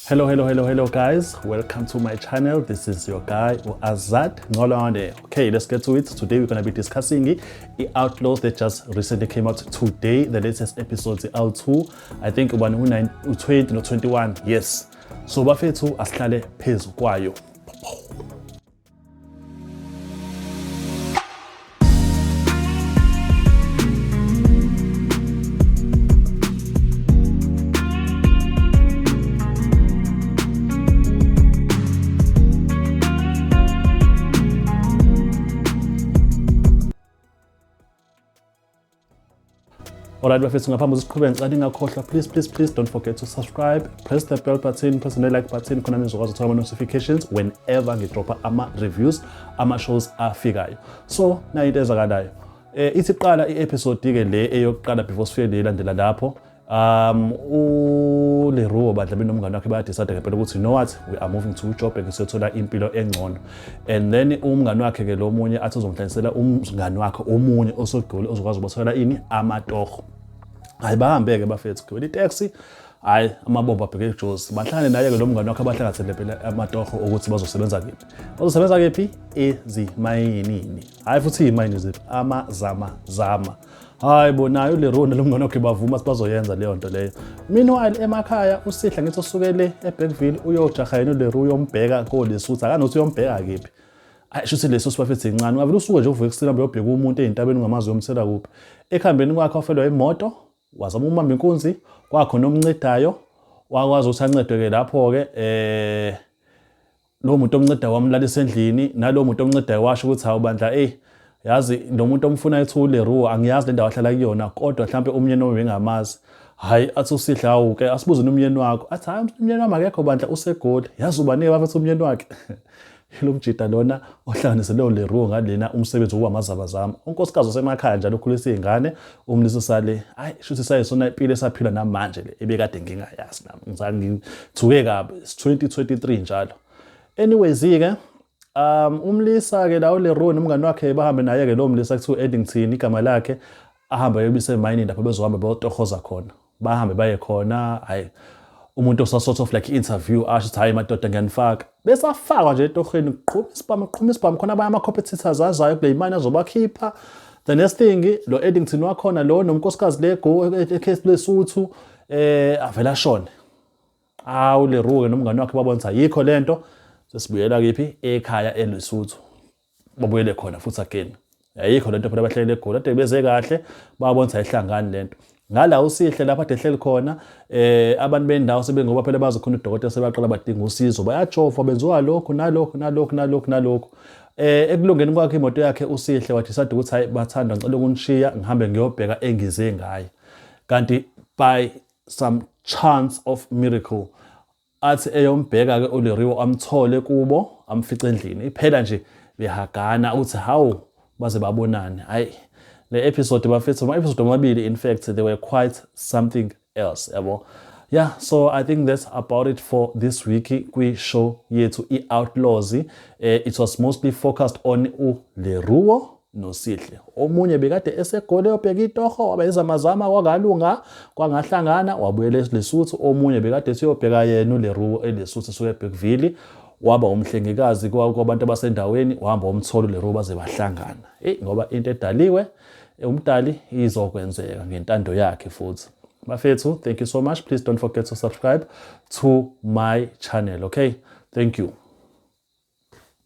Hello, hello, hello, hello, guys. Welcome to my channel. This is your guy, Azad Ncolane. Okay, let's get to it. Today we're going to be discussing the Outlaws that just recently came out today, the latest episode, the L2. I think 1 20 no 21. Yes. So bafethu asihlale phezu kwayo. Alright bafethu, ngaphambi kokuthi siqhubeke, ngicela ningakhohlwa, please, please, please don't forget to subscribe, press the bell button, press the like button, khona nizokwazi ukuthola ama-notifications whenever ngidropha ama-reviews, ama-shows afikayo. So nayo into ezakalayo, ithi qala i-episode-ke le eyokuqala before sifike le landela lapho. ULeruo bandla benomngane wakhe bayadecide ngempela ukuthi, you know what, we are moving to Joburg, siyothola impilo engcono. And then umngane wakhe ke lo munye athi uzomhlanganisela umngane wakhe omunye osegoli ozokwazi ukubathola ini amatoho. Hayi, bahambe-ke bafethu, gibela itaxi, hhayi, amabombo abheke eJozi, bahlangane naye-ke lo mngane wakhe abahlanganisele phela amatoho ukuthi bazosebenza kephi, bazosebenza kephi, ezimayinini. Hhayi futhi iy'mayini ziphi, amazamazama. Hayi bo, nayo uLeruo nalo mngane wakhe bavuma bazoyenza leyo nto leyo. Meanwhile emakhaya uSihla ngithi usuke le eBergville uyojaha yena uLeruo, uyombheka koLesotho, akanothi uyombheka kephi. Hayi, shuthi leso sibafethu incane, ungavele usuke nje uvuke ekuseni uyobheka umuntu ey'ntabeni ungamazi uyomthela kuphi. Ekuhambeni kwakhe wafelwa imoto, wazama ukubamba inkunzi, kwakhona omncedayo, wakwazi ukuthi ancedwe-ke lapho-ke. Lowo muntu omncedayo wamlalisa endlini, nalowo muntu omncedayo washo ukuthi, hawu bandla, eyi yazi lo muntu omfuna ethi uLeruo, angiyazi le ndawo ahlala kuyona, kodwa mhlampe umyeni wami bengamazi. Hhayi, athi uSihle, hawu-ke asibuze nomyeni wakho. Athi, hhayi, umyeni wami akekho bandla, useGoli. Yazi ubanike bafethu umyeni wakhe lo mjida lona ohlanganise leyo Leruo ngalena umsebenzi wokuba amazabazama, unkosikazi osemakhaya njalo ukhulisa iy'ngane, umlisa usale. Hayi, shuthi sayisona impilo esaphila namanje le ebekade ngingayazi nami, ngizange ngithuke kabi. It's 2023 njalo. Anyways-ke, umlisa-ke la uLeruo nomngane wakhe bahambe naye-ke lo mlisa kuthiwa Eddington igama lakhe, ahambe ayobisa emayinini lapho bezohamba beyotohoza khona. Bahambe baye khona, hhayi, umuntu osa sort of like interview asho ukuthi, hhayi madoda, ngiyanifaka. Besafakwa nje etohweni, qhuma isibhamu, qhuma isibhamu, khona abanye ama-competitors azayo kule imani azobakhipha. The next thing, lo Eddington wakhona lo nomnkosikazi lego eCase Lesotho avela ashone. Awu, Leruo nomngane wakhe babona ukuthi ayikho lento, sesibuyela kephi, ekhaya eLesotho. Babuyele khona futhi again, ayikho lento phela, bahlele eGoli ade beze kahle, babona ukuthi ayihlangani lento. Ngala uSihle lapha ade ehleli khona, abantu bendawo sebengoba phela bazi khona udokotela, sebaqala badinga usizo, bayajova, benziwa lokhu nalokhu nalokhu nalokhu nalokhu. Ekulungeni kwakhe imoto yakhe uSihle wadecide ukuthi, hayi bathandwa, ngicela ukunishiya ngihambe ngiyobheka engize ngaye. Kanti by some chance of miracle, athi eyombheka-ke uLeruo amthole kubo, amfice endlini iphela nje behagana, uthi hawu, baze babonane. Hayi, le episode bafethu, ama-episode amabili, in fact they were quite something else, yabo. Yeah, so I think that's about it for this week kwi-show yethu i-Outlaws. It was mostly focused on uLeruo noSihle. Omunye bekade eseGoli eyobheka itoho, waba izamazama, kwangalunga, kwangahlangana, wabuyela eLesotho. Omunye bekade esiyobheka yena uLeruo eLesotho, esuka eBergville, waba umhlengikazi kwabantu abasendaweni, wahamba wamthola uLeruo, baze bahlangana. Eyi, ngoba into edaliwe umdali izokwenzeka ngentando yakhe futhi. Bafethu, thank you so much. Please don't forget to subscribe to my channel. Okay, thank you.